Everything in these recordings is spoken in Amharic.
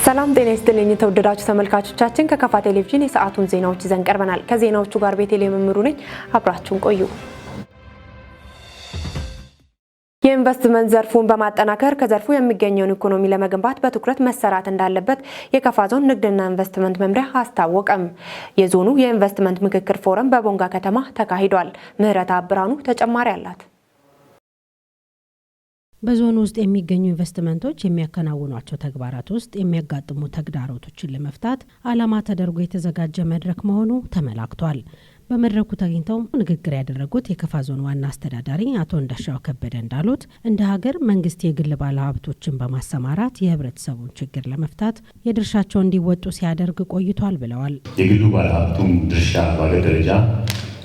ሰላም ጤና ይስጥልኝ የተወደዳችሁ ተመልካቾቻችን፣ ከከፋ ቴሌቪዥን የሰዓቱን ዜናዎች ይዘን ቀርበናል። ከዜናዎቹ ጋር ቤተልሔም እምሩ ነኝ። አብራችሁን ቆዩ። የኢንቨስትመንት ዘርፉን በማጠናከር ከዘርፉ የሚገኘውን ኢኮኖሚ ለመገንባት በትኩረት መሰራት እንዳለበት የከፋ ዞን ንግድና ኢንቨስትመንት መምሪያ አስታወቀም። የዞኑ የኢንቨስትመንት ምክክር ፎረም በቦንጋ ከተማ ተካሂዷል። ምህረት ብርሃኑ ተጨማሪ አላት። በዞኑ ውስጥ የሚገኙ ኢንቨስትመንቶች የሚያከናውኗቸው ተግባራት ውስጥ የሚያጋጥሙ ተግዳሮቶችን ለመፍታት ዓላማ ተደርጎ የተዘጋጀ መድረክ መሆኑ ተመላክቷል። በመድረኩ ተገኝተው ንግግር ያደረጉት የከፋ ዞን ዋና አስተዳዳሪ አቶ እንዳሻው ከበደ እንዳሉት፣ እንደ ሀገር መንግስት የግል ባለሀብቶችን በማሰማራት የህብረተሰቡን ችግር ለመፍታት የድርሻቸውን እንዲወጡ ሲያደርግ ቆይቷል ብለዋል። የግሉ ባለሀብቱም ድርሻ በሀገር ደረጃ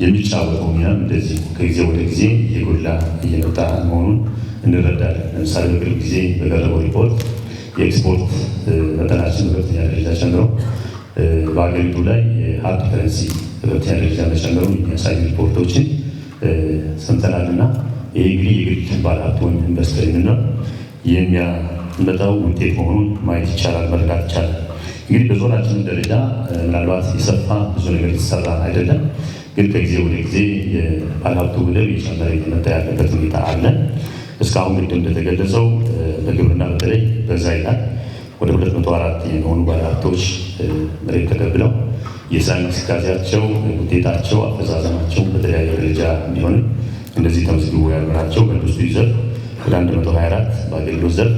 የሚጫወተው ሚናም እንደዚህ ከጊዜ ወደ ጊዜ እየጎላ እየመጣ መሆኑን እንረዳለን። ለምሳሌ በቅርብ ጊዜ በቀረበው ሪፖርት የኤክስፖርት መጠናችን በከፍተኛ ደረጃ ጨምሮ በሀገሪቱ ላይ የ hard currency በከፍተኛ ደረጃ መጨመሩን የሚያሳዩ ሪፖርቶችን ሰምተናል። እና ይህ እንግዲህ የግል ባለሀብት ወይም investor የምንለው የሚያመጣው ውጤት መሆኑን ማየት ይቻላል፣ መረዳት ይቻላል። እንግዲህ በዞናችንም ደረጃ ምናልባት የሰፋ ብዙ ነገር የተሰራ አይደለም፣ ግን ከጊዜ ወደ ጊዜ የባለሀብቱ መደብ እየጨመረ እየመጣ ያለበት ሁኔታ አለ። እስካሁን ግድ እንደተገለጸው በግብርና በተለይ በዛ ይላል። ወደ 204 የሚሆኑ ባለሀብቶች መሬት ተቀብለው የስራ እንቅስቃሴያቸው፣ ውጤታቸው፣ አፈጻጸማቸው በተለያየ ደረጃ ቢሆንም እንደዚህ ተመዝግቦ ያሉ ናቸው። በኢንዱስትሪ ዘርፍ ወደ 124፣ በአገልግሎት ዘርፍ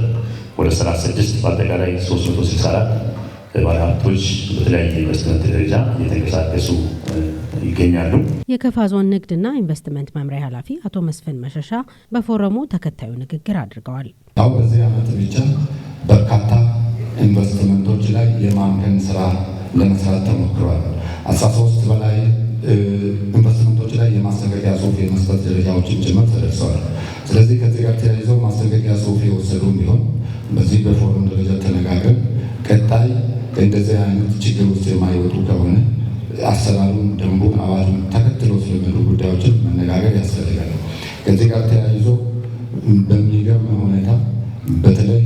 ወደ 36፣ በአጠቃላይ 364 ባለሀብቶች በተለያየ ኢንቨስትመንት ደረጃ እየተንቀሳቀሱ ይገኛሉ። የከፋ ዞን ንግድና ኢንቨስትመንት መምሪያ ኃላፊ አቶ መስፍን መሸሻ በፎረሙ ተከታዩ ንግግር አድርገዋል። አሁን በዚህ ዓመት ብቻ በርካታ ኢንቨስትመንቶች ላይ የማምከን ስራ ለመስራት ተሞክሯል። 13 በላይ ኢንቨስትመንቶች ላይ የማስጠንቀቂያ ጽሁፍ የመስጠት ደረጃዎችን ጭምር ተደርሰዋል። ስለዚህ ከዚህ ጋር ተያይዘው ማስጠንቀቂያ ጽሁፍ የወሰዱም ቢሆን በዚህ በፎረም ደረጃ ተነጋግረን ቀጣይ እንደዚህ አይነት ችግር ውስጥ የማይወጡ ከሆነ አሰራሩን፣ ደንቡን፣ አዋጁን ተከትሎ ስለሚሄዱ ጉዳዮችን መነጋገር ያስፈልጋል። ከዚህ ጋር ተያይዞ በሚገርም ሁኔታ በተለይ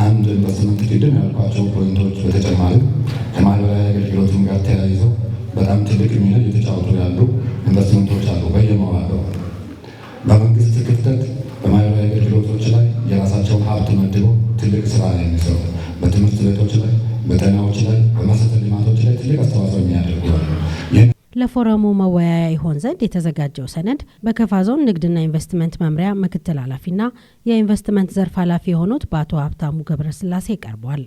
አንድ ኢንቨስትመንት ቅድም ያልኳቸው point ኦች በተጨማሪም ከማህበራዊ አገልግሎትም ጋር ተያይዘው በጣም ትልቅ ሚና እየተጫወቱ ያሉ ኢንቨስትመንቶች አሉ። በየመዋቅሩ በመንግስት ክፍተት በማህበራዊ አገልግሎቶች ላይ የራሳቸውን ሀብት መድበው ትልቅ ስራ የሚሰሩ፣ በትምህርት ቤቶች ላይ፣ በጤናዎች ላይ፣ በመሰረተ ልማቶች ላይ ትልቅ አስተዋጽኦ የሚያደርጉ አሉ። ለፎረሙ መወያያ ይሆን ዘንድ የተዘጋጀው ሰነድ በከፋ ዞን ንግድና ኢንቨስትመንት መምሪያ ምክትል ኃላፊና የኢንቨስትመንት ዘርፍ ኃላፊ የሆኑት በአቶ ሀብታሙ ገብረስላሴ ቀርቧል።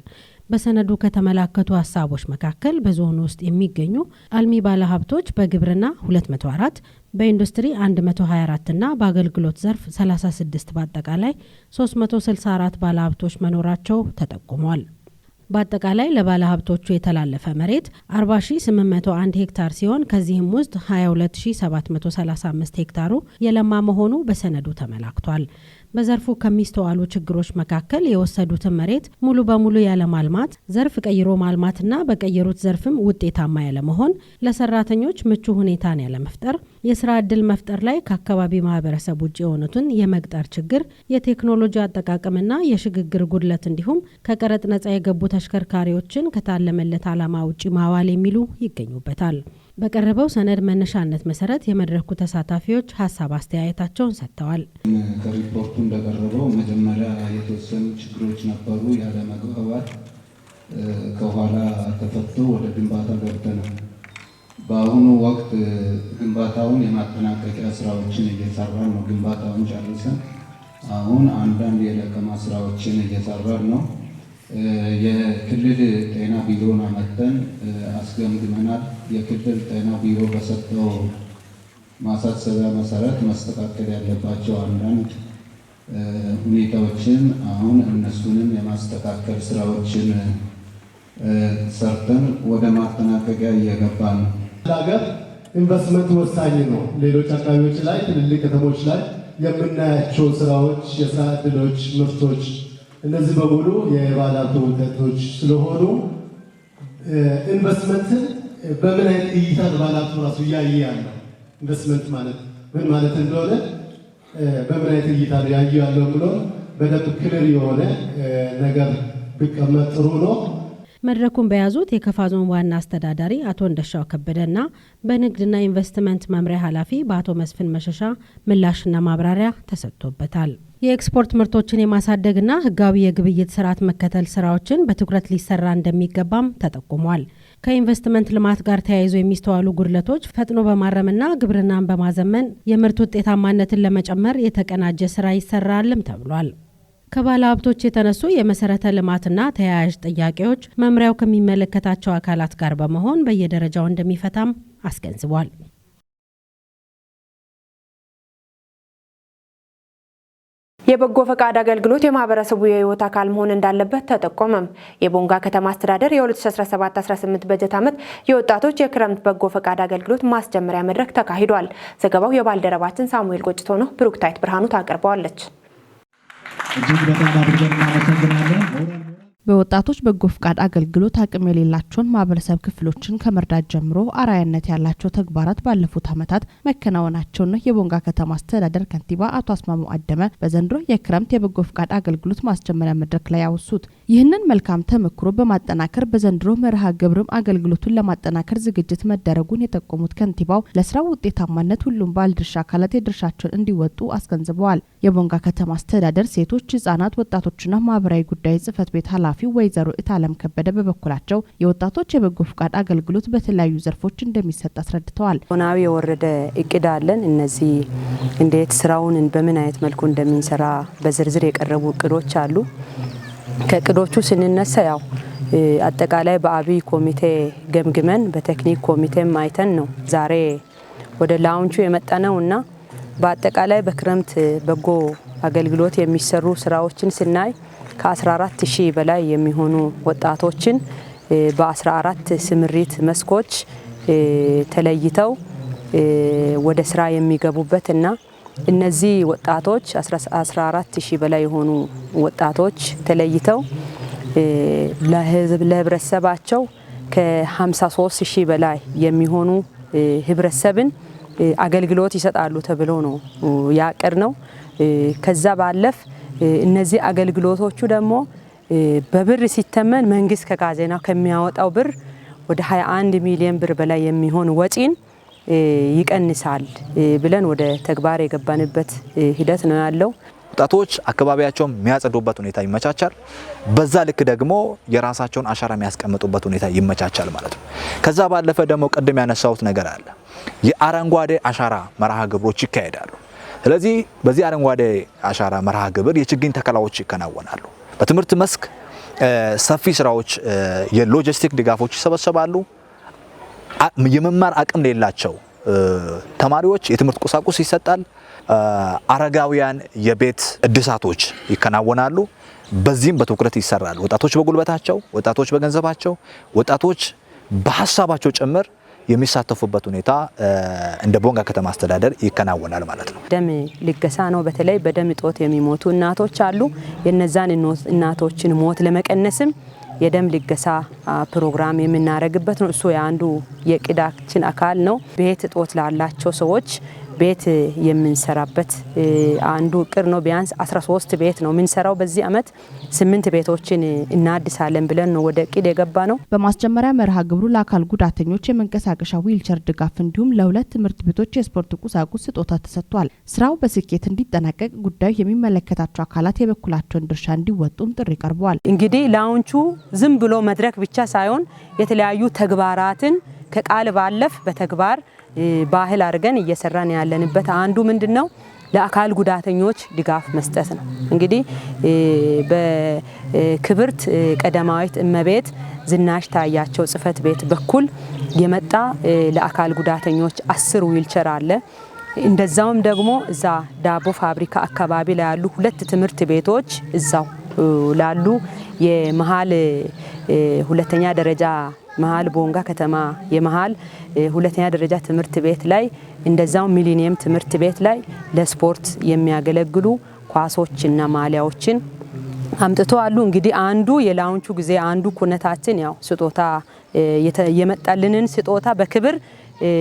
በሰነዱ ከተመላከቱ ሀሳቦች መካከል በዞኑ ውስጥ የሚገኙ አልሚ ባለሀብቶች በግብርና 204፣ በኢንዱስትሪ 124 እና በአገልግሎት ዘርፍ 36፣ በአጠቃላይ 364 ባለሀብቶች መኖራቸው ተጠቁሟል። በአጠቃላይ ለባለሀብቶቹ የተላለፈ መሬት 40,801 ሄክታር ሲሆን ከዚህም ውስጥ 22,735 ሄክታሩ የለማ መሆኑ በሰነዱ ተመላክቷል። በዘርፉ ከሚስተዋሉ ችግሮች መካከል የወሰዱትን መሬት ሙሉ በሙሉ ያለማልማት፣ ዘርፍ ቀይሮ ማልማትና በቀየሩት ዘርፍም ውጤታማ ያለመሆን፣ ለሰራተኞች ምቹ ሁኔታን ያለመፍጠር፣ የስራ ዕድል መፍጠር ላይ ከአካባቢ ማህበረሰብ ውጭ የሆኑትን የመቅጠር ችግር፣ የቴክኖሎጂ አጠቃቀምና የሽግግር ጉድለት እንዲሁም ከቀረጥ ነጻ የገቡ ተሽከርካሪዎችን ከታለመለት ዓላማ ውጭ ማዋል የሚሉ ይገኙበታል። በቀረበው ሰነድ መነሻነት መሰረት የመድረኩ ተሳታፊዎች ሀሳብ አስተያየታቸውን ሰጥተዋል። ከሪፖርቱ እንደቀረበው መጀመሪያ የተወሰኑ ችግሮች ነበሩ፣ ያለመግባባት ከኋላ ተፈቶ ወደ ግንባታ ገብተናል። በአሁኑ ወቅት ግንባታውን የማጠናቀቂያ ስራዎችን እየሰራን ነው። ግንባታውን ጨርሰን አሁን አንዳንድ የለቀማ ስራዎችን እየሰራን ነው። የክልል ጤና ቢሮን አመጥተን አስገምግመናል። የክልል ጤና ቢሮ በሰጠው ማሳሰቢያ መሰረት መስተካከል ያለባቸው አንዳንድ ሁኔታዎችን አሁን እነሱንም የማስተካከል ስራዎችን ሰርተን ወደ ማጠናቀቂያ እየገባ ነው። ሀገር ኢንቨስትመንት ወሳኝ ነው። ሌሎች አካባቢዎች ላይ፣ ትልልቅ ከተሞች ላይ የምናያቸው ስራዎች፣ የስራ እድሎች፣ ምርቶች እነዚህ በሙሉ የባለሀብቱ ውጤቶች ስለሆኑ ኢንቨስትመንትን በምን አይነት እይታ ባለሀብቱ ራሱ እያየ ያለው፣ ኢንቨስትመንት ማለት ምን ማለት እንደሆነ በምን አይነት እይታ ነው ያየ ያለው ብሎ በደንብ clear የሆነ ነገር ቢቀመጥ ጥሩ ነው። መድረኩን በያዙት የከፋ ዞን ዋና አስተዳዳሪ አቶ እንደሻው ከበደና በንግድና ኢንቨስትመንት መምሪያ ኃላፊ በአቶ መስፍን መሸሻ ምላሽና ማብራሪያ ተሰጥቶበታል። የኤክስፖርት ምርቶችን የማሳደግና ህጋዊ የግብይት ስርዓት መከተል ስራዎችን በትኩረት ሊሰራ እንደሚገባም ተጠቁሟል። ከኢንቨስትመንት ልማት ጋር ተያይዞ የሚስተዋሉ ጉድለቶች ፈጥኖ በማረምና ግብርናን በማዘመን የምርት ውጤታማነትን ለመጨመር የተቀናጀ ስራ ይሰራልም ተብሏል። ከባለ ሀብቶች የተነሱ የመሰረተ ልማትና ተያያዥ ጥያቄዎች መምሪያው ከሚመለከታቸው አካላት ጋር በመሆን በየደረጃው እንደሚፈታም አስገንዝቧል። የበጎ ፈቃድ አገልግሎት የማህበረሰቡ የህይወት አካል መሆን እንዳለበት ተጠቆመም። የቦንጋ ከተማ አስተዳደር የ2017-18 በጀት ዓመት የወጣቶች የክረምት በጎ ፈቃድ አገልግሎት ማስጀመሪያ መድረክ ተካሂዷል። ዘገባው የባልደረባችን ሳሙኤል ቆጭቶ ነው። ብሩክታይት ብርሃኑ ታቀርበዋለች። እጅግ በጣም አድርገን እናመሰግናለን። በወጣቶች በጎ ፍቃድ አገልግሎት አቅም የሌላቸውን ማህበረሰብ ክፍሎችን ከመርዳት ጀምሮ አርአያነት ያላቸው ተግባራት ባለፉት ዓመታት መከናወናቸውን ነው የቦንጋ ከተማ አስተዳደር ከንቲባ አቶ አስማሙ አደመ በዘንድሮ የክረምት የበጎ ፍቃድ አገልግሎት ማስጀመሪያ መድረክ ላይ ያወሱት። ይህንን መልካም ተሞክሮ በማጠናከር በዘንድሮ መርሃ ግብርም አገልግሎቱን ለማጠናከር ዝግጅት መደረጉን የጠቆሙት ከንቲባው ለስራው ውጤታማነት ሁሉም ባለድርሻ አካላት የድርሻቸውን እንዲወጡ አስገንዝበዋል። የቦንጋ ከተማ አስተዳደር ሴቶች፣ ህጻናት፣ ወጣቶችና ማህበራዊ ጉዳይ ጽህፈት ቤት ኃላፊ ወይዘሮ እታለም ከበደ በበኩላቸው የወጣቶች የበጎ ፍቃድ አገልግሎት በተለያዩ ዘርፎች እንደሚሰጥ አስረድተዋል። ዞናዊ የወረደ እቅድ አለን። እነዚህ እንዴት ስራውን በምን አይነት መልኩ እንደምንሰራ በዝርዝር የቀረቡ እቅዶች አሉ። ከእቅዶቹ ስንነሳ ያው አጠቃላይ በአብይ ኮሚቴ ገምግመን በቴክኒክ ኮሚቴም አይተን ነው ዛሬ ወደ ላውንቹ የመጣነው እና በአጠቃላይ በክረምት በጎ አገልግሎት የሚሰሩ ስራዎችን ስናይ ከ14,000 በላይ የሚሆኑ ወጣቶችን በ14 ስምሪት መስኮች ተለይተው ወደ ስራ የሚገቡበት እና እነዚህ ወጣቶች 14,000 በላይ የሆኑ ወጣቶች ተለይተው ለህብረተሰባቸው ከ53,000 በላይ የሚሆኑ ህብረተሰብን አገልግሎት ይሰጣሉ ተብሎ ነው ያቀድነው። ከዛ ባለፍ እነዚህ አገልግሎቶቹ ደግሞ በብር ሲተመን መንግስት ከካዜናው ከሚያወጣው ብር ወደ 21 ሚሊዮን ብር በላይ የሚሆን ወጪን ይቀንሳል ብለን ወደ ተግባር የገባንበት ሂደት ነው ያለው። ወጣቶች አካባቢያቸውን የሚያጸዱበት ሁኔታ ይመቻቻል። በዛ ልክ ደግሞ የራሳቸውን አሻራ የሚያስቀምጡበት ሁኔታ ይመቻቻል ማለት ነው። ከዛ ባለፈ ደግሞ ቅድም ያነሳሁት ነገር አለ። የአረንጓዴ አሻራ መርሃ ግብሮች ይካሄዳሉ። ስለዚህ በዚህ አረንጓዴ አሻራ መርሃ ግብር የችግኝ ተከላዎች ይከናወናሉ። በትምህርት መስክ ሰፊ ስራዎች፣ የሎጂስቲክ ድጋፎች ይሰበሰባሉ። የመማር አቅም ሌላቸው ተማሪዎች የትምህርት ቁሳቁስ ይሰጣል። አረጋውያን የቤት እድሳቶች ይከናወናሉ። በዚህም በትኩረት ይሰራሉ። ወጣቶች በጉልበታቸው፣ ወጣቶች በገንዘባቸው፣ ወጣቶች በሀሳባቸው ጭምር የሚሳተፉበት ሁኔታ እንደ ቦንጋ ከተማ አስተዳደር ይከናወናል ማለት ነው። ደም ልገሳ ነው። በተለይ በደም እጦት የሚሞቱ እናቶች አሉ። የነዛን እናቶችን ሞት ለመቀነስም የደም ልገሳ ፕሮግራም የምናደርግበት ነው። እሱ የአንዱ የእቅዳችን አካል ነው። ቤት እጦት ላላቸው ሰዎች ቤት የምንሰራበት አንዱ እቅድ ነው። ቢያንስ 13 ቤት ነው የምንሰራው። በዚህ አመት 8 ቤቶችን እናድሳለን ብለን ነው ወደ እቅድ የገባ ነው። በማስጀመሪያ መርሃ ግብሩ ለአካል ጉዳተኞች የመንቀሳቀሻ ዊልቸር ድጋፍ እንዲሁም ለሁለት ትምህርት ቤቶች የስፖርት ቁሳቁስ ስጦታ ተሰጥቷል። ስራው በስኬት እንዲጠናቀቅ ጉዳዩ የሚመለከታቸው አካላት የበኩላቸውን ድርሻ እንዲወጡም ጥሪ ቀርቧል። እንግዲህ ላውንቹ ዝም ብሎ መድረክ ብቻ ሳይሆን የተለያዩ ተግባራትን ከቃል ባለፍ በተግባር ባህል አድርገን እየሰራን ያለንበት አንዱ ምንድነው ለአካል ጉዳተኞች ድጋፍ መስጠት ነው። እንግዲህ በክብርት ቀዳማዊት እመቤት ዝናሽ ታያቸው ጽህፈት ቤት በኩል የመጣ ለአካል ጉዳተኞች 10 ዊልቸር አለ። እንደዛውም ደግሞ እዛ ዳቦ ፋብሪካ አካባቢ ላይ ያሉ 2 ትምህርት ቤቶች እዛው ላሉ የመሃል ሁለተኛ ደረጃ መሃል ቦንጋ ከተማ የመሃል ሁለተኛ ደረጃ ትምህርት ቤት ላይ እንደዛው ሚሊኒየም ትምህርት ቤት ላይ ለስፖርት የሚያገለግሉ ኳሶችና ማሊያዎችን አምጥቶ አሉ። እንግዲህ አንዱ የላውንቹ ጊዜ አንዱ ኩነታችን ያው ስጦታ የመጣልንን ስጦታ በክብር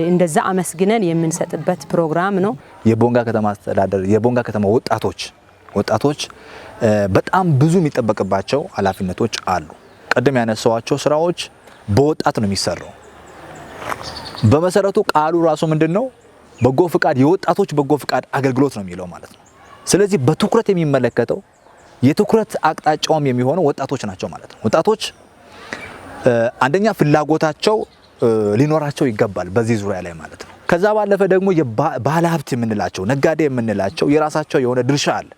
እንደዛ አመስግነን የምንሰጥበት ፕሮግራም ነው። የቦንጋ ከተማ አስተዳደር የቦንጋ ከተማ ወጣቶች በጣም ብዙ የሚጠበቅባቸው ኃላፊነቶች አሉ። ቅድም ያነሳኋቸው ስራዎች በወጣት ነው የሚሰራው። በመሰረቱ ቃሉ ራሱ ምንድነው? በጎ ፍቃድ፣ የወጣቶች በጎ ፍቃድ አገልግሎት ነው የሚለው ማለት ነው። ስለዚህ በትኩረት የሚመለከተው፣ የትኩረት አቅጣጫውም የሚሆነው ወጣቶች ናቸው ማለት ነው። ወጣቶች አንደኛ ፍላጎታቸው ሊኖራቸው ይገባል በዚህ ዙሪያ ላይ ማለት ነው። ከዛ ባለፈ ደግሞ የባለ ሀብት የምንላቸው፣ ነጋዴ የምንላቸው የራሳቸው የሆነ ድርሻ አለ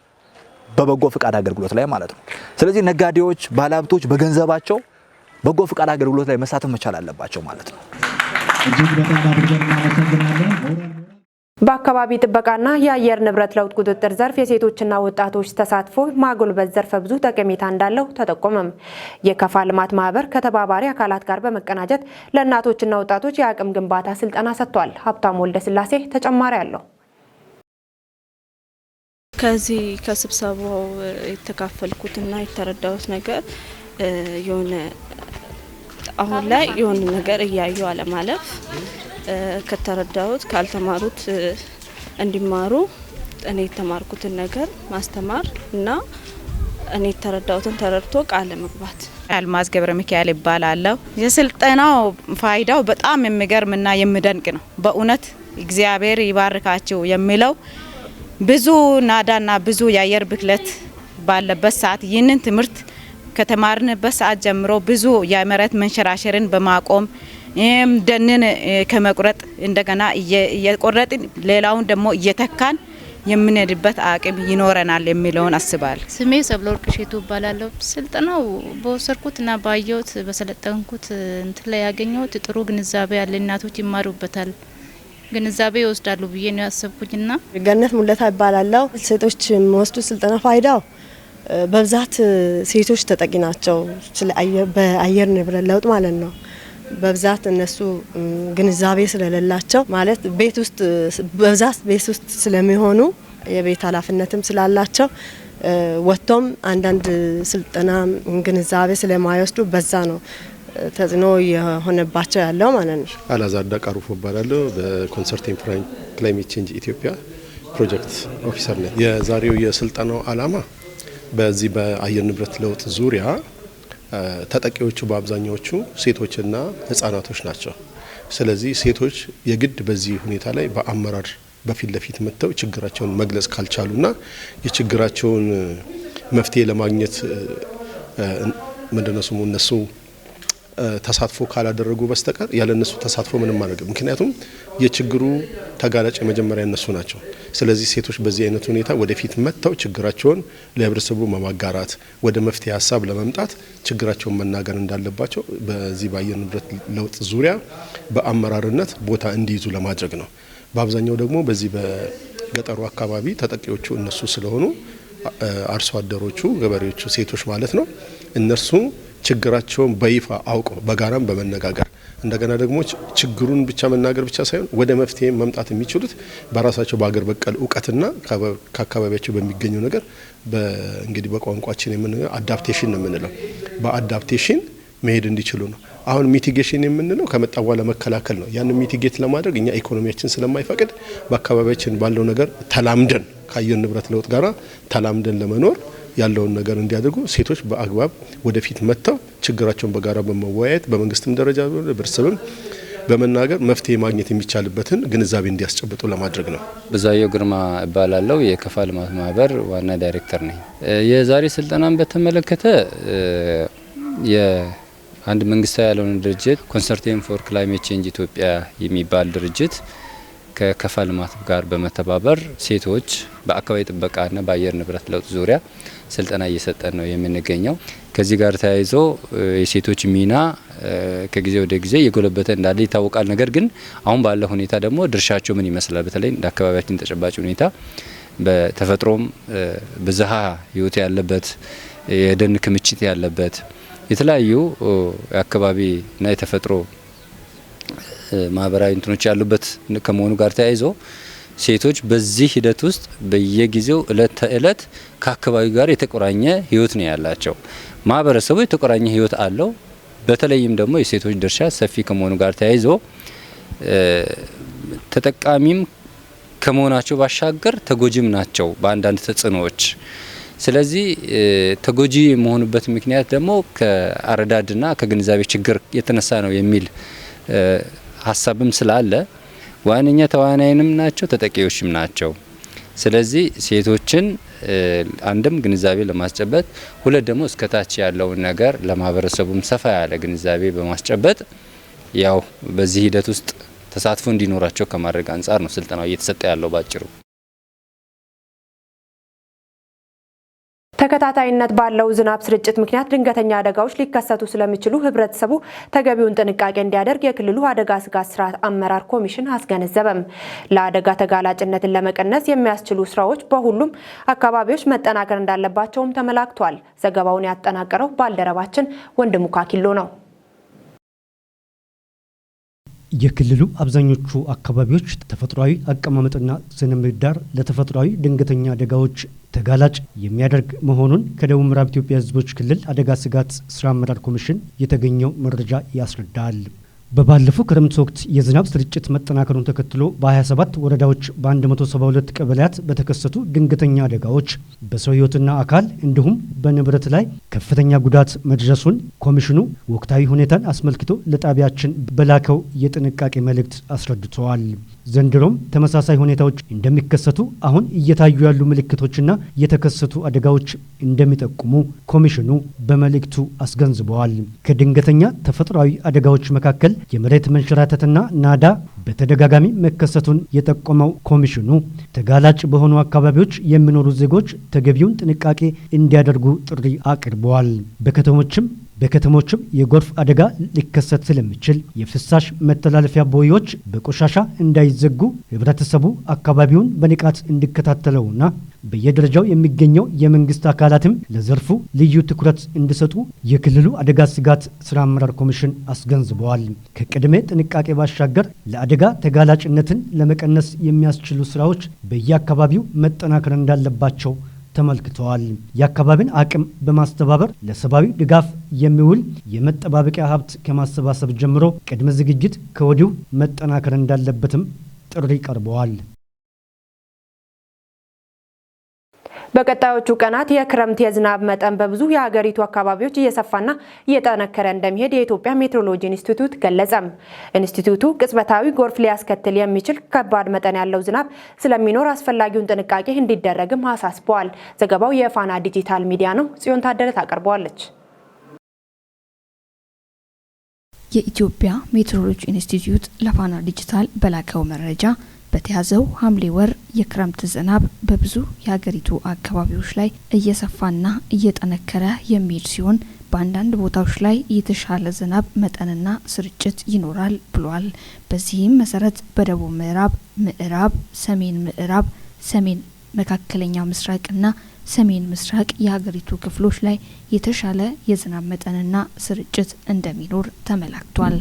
በበጎ ፍቃድ አገልግሎት ላይ ማለት ነው። ስለዚህ ነጋዴዎች፣ ባለሀብቶች በገንዘባቸው በጎ ፍቃድ አገልግሎት ላይ መሳተፍ መቻል አለባቸው ማለት ነው። እጅግ በጣም አድርገን እናመሰግናለን። በአካባቢ ጥበቃና የአየር ንብረት ለውጥ ቁጥጥር ዘርፍ የሴቶችና ወጣቶች ተሳትፎ ማጎልበት ዘርፈ ብዙ ጠቀሜታ እንዳለው ተጠቆመም። የከፋ ልማት ማህበር ከተባባሪ አካላት ጋር በመቀናጀት ለእናቶችና ወጣቶች የአቅም ግንባታ ስልጠና ሰጥቷል። ሀብታሙ ወልደስላሴ ተጨማሪ አለው። ከዚህ ከስብሰባው የተካፈልኩትና የተረዳሁት ነገር የሆነ አሁን ላይ የሆነ ነገር እያዩ አለማለፍ፣ ከተረዳሁት ካልተማሩት እንዲማሩ፣ እኔ የተማርኩትን ነገር ማስተማር እና እኔ የተረዳሁትን ተረድቶ ቃል መግባት። አልማዝ ገብረ ሚካኤል ይባላለሁ። የስልጠናው ፋይዳው በጣም የሚገርምና የሚደንቅ ነው። በእውነት እግዚአብሔር ይባርካችሁ የሚለው፣ ብዙ ናዳና ብዙ የአየር ብክለት ባለበት ሰዓት ይህንን ትምህርት ከተማርንበት ሰዓት ጀምሮ ብዙ የመሬት መንሸራሸርን በማቆም፣ ደንን ከመቁረጥ እንደገና እየቆረጥን ሌላውን ደግሞ እየተካን የምንሄድበት አቅም ይኖረናል የሚለውን አስባለሁ። ስሜ ሰብለወርቅ እሸቱ እባላለሁ። ስልጠናው በወሰድኩትና ባየሁት፣ በሰለጠንኩት እንትን ላይ ያገኘሁት ጥሩ ግንዛቤ ያለ፣ እናቶች ይማሩበታል፣ ግንዛቤ ይወስዳሉ ብዬ ነው ያሰብኩኝና። ገነት ሙለታ እባላለሁ። ሴቶች የሚወስዱት ስልጠና ፋይዳው በብዛት ሴቶች ተጠቂ ናቸው፣ ስለ በአየር ንብረት ለውጥ ማለት ነው። በብዛት እነሱ ግንዛቤ ስለሌላቸው፣ ማለት ቤት ውስጥ በብዛት ቤት ውስጥ ስለሚሆኑ፣ የቤት ኃላፊነትም ስላላቸው፣ ወጥቶም አንዳንድ ስልጠና ግንዛቤ ስለማይወስዱ በዛ ነው ተጽዕኖ የሆነባቸው ያለው ማለት ነው። አላዛር ዳቃሩፎ እባላለሁ። በ Consortium for Climate Change ኢትዮጵያ project officer ነኝ። የዛሬው የስልጠናው ዓላማ በዚህ በአየር ንብረት ለውጥ ዙሪያ ተጠቂዎቹ በአብዛኛዎቹ ሴቶችና ህጻናቶች ናቸው። ስለዚህ ሴቶች የግድ በዚህ ሁኔታ ላይ በአመራር በፊት ለፊት መጥተው ችግራቸውን መግለጽ ካልቻሉና የችግራቸውን መፍትሄ ለማግኘት ምንድነው ስሙ እነሱ ተሳትፎ ካላደረጉ በስተቀር፣ ያለ እነሱ ተሳትፎ ምንም ማድረግ፣ ምክንያቱም የችግሩ ተጋላጭ የመጀመሪያ እነሱ ናቸው። ስለዚህ ሴቶች በዚህ አይነት ሁኔታ ወደፊት መጥተው ችግራቸውን ለህብረተሰቡ በማጋራት ወደ መፍትሄ ሀሳብ ለመምጣት ችግራቸውን መናገር እንዳለባቸው፣ በዚህ በአየር ንብረት ለውጥ ዙሪያ በአመራርነት ቦታ እንዲይዙ ለማድረግ ነው። በአብዛኛው ደግሞ በዚህ በገጠሩ አካባቢ ተጠቂዎቹ እነሱ ስለሆኑ፣ አርሶ አደሮቹ፣ ገበሬዎቹ፣ ሴቶች ማለት ነው፣ እነርሱ ችግራቸውን በይፋ አውቀው በጋራም በመነጋገር፣ እንደገና ደግሞ ችግሩን ብቻ መናገር ብቻ ሳይሆን ወደ መፍትሄ መምጣት የሚችሉት በራሳቸው በሀገር በቀል እውቀትና ከአካባቢያቸው በሚገኘው ነገር፣ እንግዲህ በቋንቋችን የምንለው adaptation ነው የምንለው፣ በ adaptation መሄድ እንዲችሉ ነው። አሁን mitigation የምንለው ከመጣ በኋላ መከላከል ነው። ያንን mitigate ለማድረግ እኛ ኢኮኖሚያችን ስለማይፈቅድ በአካባቢያችን ባለው ነገር ተላምደን፣ ከአየር ንብረት ለውጥ ጋራ ተላምደን ለመኖር ያለውን ነገር እንዲያደርጉ፣ ሴቶች በአግባብ ወደፊት መጥተው ችግራቸውን በጋራ በመወያየት፣ በመንግስትም ደረጃ በህብረተሰብም በመናገር መፍትሄ ማግኘት የሚቻልበትን ግንዛቤ እንዲያስጨብጡ ለማድረግ ነው። ብዛየው ግርማ እባላለሁ። የከፋ ልማት ማህበር ዋና ዳይሬክተር ነኝ። የዛሬ ስልጠናን በተመለከተ የአንድ መንግስታዊ ያልሆነ ድርጅት፣ Consortium for Climate Change ኢትዮጵያ የሚባል ድርጅት ከከፋ ልማት ጋር በመተባበር ሴቶች በአካባቢ ጥበቃና በአየር ንብረት ለውጥ ዙሪያ ስልጠና እየሰጠን ነው የምንገኘው። ከዚህ ጋር ተያይዞ የሴቶች ሚና ከጊዜ ወደ ጊዜ እየጎለበተ እንዳለ ይታወቃል። ነገር ግን አሁን ባለው ሁኔታ ደግሞ ድርሻቸው ምን ይመስላል? በተለይ እንደ አካባቢያችን ተጨባጭ ሁኔታ በተፈጥሮም ብዝሃ ሕይወት ያለበት፣ የደን ክምችት ያለበት፣ የተለያዩ የአካባቢና የተፈጥሮ ማህበራዊ እንትኖች ያሉበት ከመሆኑ ጋር ተያይዞ ሴቶች በዚህ ሂደት ውስጥ በየጊዜው እለት ተእለት ከአካባቢው ጋር የተቆራኘ ህይወት ነው ያላቸው። ማህበረሰቡ የተቆራኘ ህይወት አለው። በተለይም ደግሞ የሴቶች ድርሻ ሰፊ ከመሆኑ ጋር ተያይዞ ተጠቃሚም ከመሆናቸው ባሻገር ተጎጂም ናቸው በአንዳንድ ተጽዕኖዎች። ስለዚህ ተጎጂ የመሆኑበት ምክንያት ደግሞ ከአረዳድና ከግንዛቤ ችግር የተነሳ ነው የሚል ሀሳብም ስላለ ዋነኛ ተዋናይንም ናቸው፣ ተጠቂዎችም ናቸው። ስለዚህ ሴቶችን አንድም ግንዛቤ ለማስጨበጥ፣ ሁለት ደግሞ እስከታች ያለውን ነገር ለማህበረሰቡም ሰፋ ያለ ግንዛቤ በማስጨበጥ ያው በዚህ ሂደት ውስጥ ተሳትፎ እንዲኖራቸው ከማድረግ አንጻር ነው ስልጠናው እየተሰጠ ያለው ባጭሩ። ተከታታይነት ባለው ዝናብ ስርጭት ምክንያት ድንገተኛ አደጋዎች ሊከሰቱ ስለሚችሉ ህብረተሰቡ ተገቢውን ጥንቃቄ እንዲያደርግ የክልሉ አደጋ ስጋት ስራ አመራር ኮሚሽን አስገነዘበም። ለአደጋ ተጋላጭነትን ለመቀነስ የሚያስችሉ ስራዎች በሁሉም አካባቢዎች መጠናከር እንዳለባቸውም ተመላክቷል። ዘገባውን ያጠናቀረው ባልደረባችን ወንድሙ ካኪሎ ነው። የክልሉ አብዛኞቹ አካባቢዎች ተፈጥሯዊ አቀማመጥና ስነ ምህዳር ለተፈጥሯዊ ድንገተኛ አደጋዎች ተጋላጭ የሚያደርግ መሆኑን ከደቡብ ምዕራብ ኢትዮጵያ ሕዝቦች ክልል አደጋ ስጋት ስራ አመራር ኮሚሽን የተገኘው መረጃ ያስረዳል። በባለፈው ክረምት ወቅት የዝናብ ስርጭት መጠናከሩን ተከትሎ በ27 ወረዳዎች በ172 ቀበሌያት በተከሰቱ ድንገተኛ አደጋዎች በሰው ሕይወትና አካል እንዲሁም በንብረት ላይ ከፍተኛ ጉዳት መድረሱን ኮሚሽኑ ወቅታዊ ሁኔታን አስመልክቶ ለጣቢያችን በላከው የጥንቃቄ መልእክት አስረድተዋል። ዘንድሮም ተመሳሳይ ሁኔታዎች እንደሚከሰቱ አሁን እየታዩ ያሉ ምልክቶችና የተከሰቱ አደጋዎች እንደሚጠቁሙ ኮሚሽኑ በመልእክቱ አስገንዝበዋል። ከድንገተኛ ተፈጥሯዊ አደጋዎች መካከል የመሬት መንሸራተትና ናዳ በተደጋጋሚ መከሰቱን የጠቆመው ኮሚሽኑ ተጋላጭ በሆኑ አካባቢዎች የሚኖሩ ዜጎች ተገቢውን ጥንቃቄ እንዲያደርጉ ጥሪ አቅርበዋል። በከተሞችም የጎርፍ አደጋ ሊከሰት ስለሚችል የፍሳሽ መተላለፊያ ቦዮች በቆሻሻ እንዳይዘጉ ህብረተሰቡ አካባቢውን በንቃት እንዲከታተለውና በየደረጃው የሚገኘው የመንግስት አካላትም ለዘርፉ ልዩ ትኩረት እንዲሰጡ የክልሉ አደጋ ስጋት ስራ አመራር ኮሚሽን አስገንዝበዋል። ከቅድመ ጥንቃቄ ባሻገር ለአደጋ ተጋላጭነትን ለመቀነስ የሚያስችሉ ስራዎች በየአካባቢው መጠናከር እንዳለባቸው ተመልክተዋል። የአካባቢን አቅም በማስተባበር ለሰብአዊ ድጋፍ የሚውል የመጠባበቂያ ሀብት ከማሰባሰብ ጀምሮ ቅድመ ዝግጅት ከወዲሁ መጠናከር እንዳለበትም ጥሪ ቀርበዋል። በቀጣዮቹ ቀናት የክረምት የዝናብ መጠን በብዙ የሀገሪቱ አካባቢዎች እየሰፋና እየጠነከረ እንደሚሄድ የኢትዮጵያ ሜትሮሎጂ ኢንስቲትዩት ገለጸም። ኢንስቲትዩቱ ቅጽበታዊ ጎርፍ ሊያስከትል የሚችል ከባድ መጠን ያለው ዝናብ ስለሚኖር አስፈላጊውን ጥንቃቄ እንዲደረግም አሳስበዋል። ዘገባው የፋና ዲጂታል ሚዲያ ነው። ጽዮን ታደለ ታቀርበዋለች። የኢትዮጵያ ሜትሮሎጂ ኢንስቲትዩት ለፋና ዲጂታል በላከው መረጃ በተያዘው ሐምሌ ወር የክረምት ዝናብ በብዙ የሀገሪቱ አካባቢዎች ላይ እየሰፋና እየጠነከረ የሚሄድ ሲሆን በአንዳንድ ቦታዎች ላይ የተሻለ ዝናብ መጠንና ስርጭት ይኖራል ብሏል። በዚህም መሰረት በደቡብ ምዕራብ፣ ምዕራብ፣ ሰሜን ምዕራብ፣ ሰሜን መካከለኛው ምስራቅና ሰሜን ምስራቅ የሀገሪቱ ክፍሎች ላይ የተሻለ የዝናብ መጠንና ስርጭት እንደሚኖር ተመላክቷል።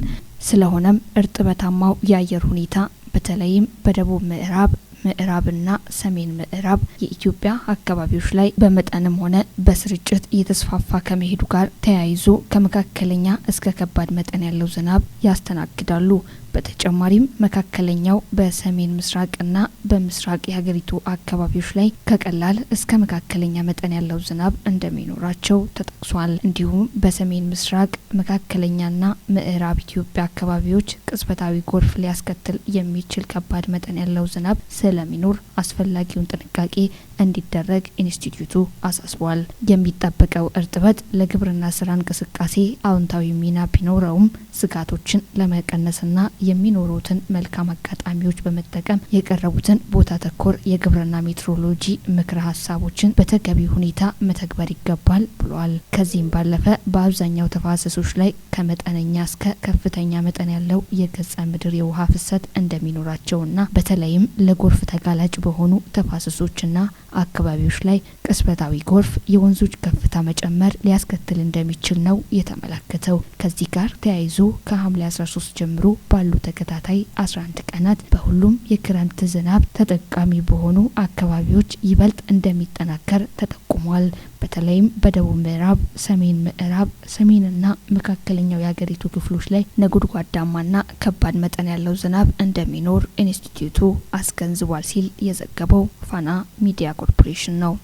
ስለሆነም እርጥበታማው የአየር ሁኔታ በተለይም በደቡብ ምዕራብ፣ ምዕራብና ሰሜን ምዕራብ የኢትዮጵያ አካባቢዎች ላይ በመጠንም ሆነ በስርጭት እየተስፋፋ ከመሄዱ ጋር ተያይዞ ከመካከለኛ እስከ ከባድ መጠን ያለው ዝናብ ያስተናግዳሉ። በተጨማሪም መካከለኛው በሰሜን ምስራቅና በምስራቅ የሀገሪቱ አካባቢዎች ላይ ከቀላል እስከ መካከለኛ መጠን ያለው ዝናብ እንደሚኖራቸው ተጠቅሷል። እንዲሁም በሰሜን ምስራቅ፣ መካከለኛና ምዕራብ ኢትዮጵያ አካባቢዎች ቅጽበታዊ ጎርፍ ሊያስከትል የሚችል ከባድ መጠን ያለው ዝናብ ስለሚኖር አስፈላጊውን ጥንቃቄ እንዲደረግ ኢንስቲትዩቱ አሳስቧል። የሚጠበቀው እርጥበት ለግብርና ስራ እንቅስቃሴ አዎንታዊ ሚና ቢኖረውም ስጋቶችን ለመቀነስና የሚኖሩትን መልካም አጋጣሚዎች በመጠቀም የቀረቡትን ቦታ ተኮር የግብርና ሜትሮሎጂ ምክረ ሀሳቦችን በተገቢ ሁኔታ መተግበር ይገባል ብሏል። ከዚህም ባለፈ በአብዛኛው ተፋሰሶች ላይ ከመጠነኛ እስከ ከፍተኛ መጠን ያለው የገጸ ምድር የውሃ ፍሰት እንደሚኖራቸውና በተለይም ለጎርፍ ተጋላጭ በሆኑ ተፋሰሶችና አካባቢዎች ላይ ቅጽበታዊ ጎርፍ፣ የወንዞች ከፍታ መጨመር ሊያስከትል እንደሚችል ነው የተመላከተው። ከዚህ ጋር ተያይዞ ከሐምሌ 13 ጀምሮ ባሉ ተከታታይ 11 ቀናት በሁሉም የክረምት ዝናብ ተጠቃሚ በሆኑ አካባቢዎች ይበልጥ እንደሚጠናከር ተጠቁሟል። በተለይም በደቡብ ምዕራብ፣ ሰሜን ምዕራብ፣ ሰሜንና መካከለኛው የሀገሪቱ ክፍሎች ላይ ነጎድጓዳማና ከባድ መጠን ያለው ዝናብ እንደሚኖር ኢንስቲትዩቱ አስገንዝቧል ሲል የዘገበው ፋና ሚዲያ ኮርፖሬሽን ነው።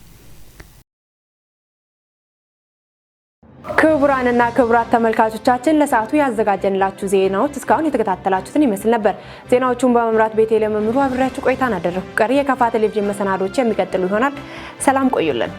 ክቡራንና ክቡራት ተመልካቾቻችን፣ ለሰዓቱ ያዘጋጀንላችሁ ዜናዎች እስካሁን የተከታተላችሁትን ይመስል ነበር። ዜናዎቹን በመምራት ቤቴ ለመምሩ አብሬያችሁ ቆይታን አደረኩ። ቀሪ የካፋ ቴሌቪዥን መሰናዶች የሚቀጥሉ ይሆናል። ሰላም ቆዩልን።